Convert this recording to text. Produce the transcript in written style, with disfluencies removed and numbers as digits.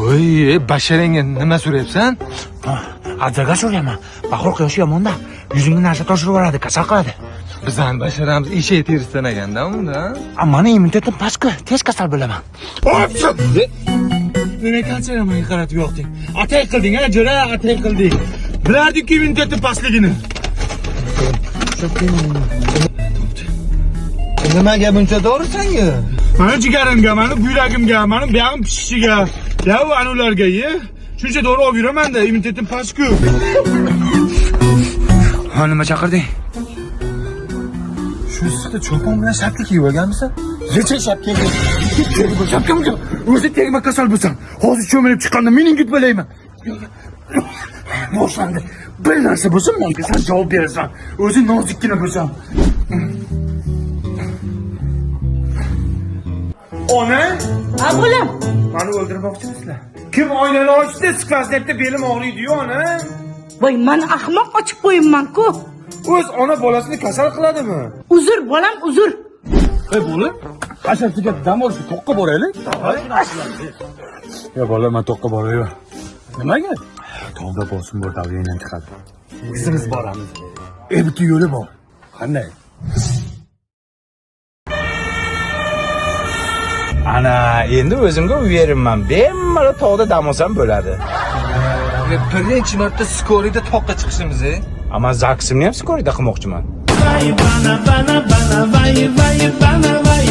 Voy, basharangga nima so'rayapsan? Adzaga so'rayapman. Bahor quyoshi yomonda. Yuzingga narsa toshirib yuboradi, kasal qiladi. Bizani basharamiz eshak terisidan ekanda unda. A mani immunitetim pastku, tez kasal bo'laman. Nima qancha menga qaratib yoqding? Atay qilding, a jo'ra, atay qilding. Bilardik immunitetim pastligini. Nimaga buncha dori sanga? Mani jigarimga, mani buyragimga, mani buyog'im pishishiga, ya anularga ye. Shuncha dori olib yuraman-da, immunitetim past-ku. Ha, nima chaqirding? Shu issiqda cho'pon bilan shapka kiyib olganmisan? Necha shapka? Shapkamga o'zi tegma kasal bo'lsam, hozir cho'milib chiqqanda meningit bo'layman. Boshlandi. Bir narsa bo'lsa, menga san javob berasan. O'zi nozikkina bo'lsam. Ona, Ha bolam, meni o'ldirmoqchimisizlar? Kim oynani ochdi? Skvoznetda belim og'riydi-yu, ona. Voy man ahmoq ochib qo'yibman-ku. O'z ona bolasini kasal qiladimi? Uzr bolam, uzr. Ey bola, hasharchiga dam olishga toqqa boraylik. Ya bola, men toqqa borayman. Nimaga? Tog'da bosim bor, davleniyam chiqadi. Bizimiz boramiz. E, bitta yo'li bor. Qanday? Ana, endi o'zimga uyerinman. Bemalol tog'da dam olsam bo'ladi. Birinchi marta skoriyda toqqa chiqishimiz, e? Ammo zaksimni ham skoriyda qilmoqchiman. Bana bana bana vay vay bana vay.